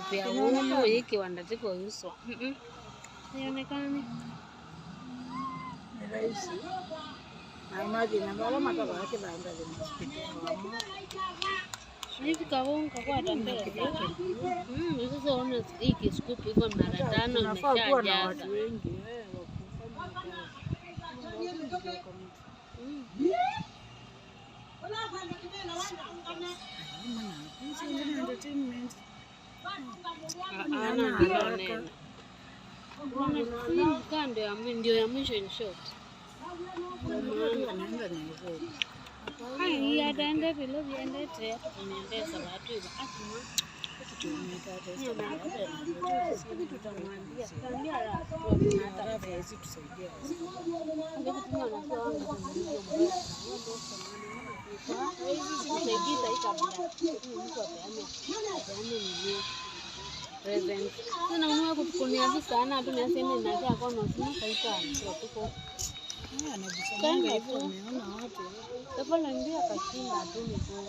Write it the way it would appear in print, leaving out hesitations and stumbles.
Scoop ya umu hiki wandatiko yuswa. Haionekani. Ni rahisi. Na imagine ambalo mataba yake baanda limespika. Hivi kawonga kwa atambea. Sasa ona hiki scoop iko mara tano Tunafaa kuwa na imeshajaza. watu wengi wa kufanya kazi. Hizi ingine entertainment. Ana ndio neno. Unaona si kando ya ndio ya mwisho in short. Watu wanaenda Nairobi. Hai ataenda vile viendete hata kuniendesa watu hivi. Akima tutamwambia tutamwambia Hata hawezi tusaidia. Anajisemanga hivyo, ameona watu. Kashinda tu miguu.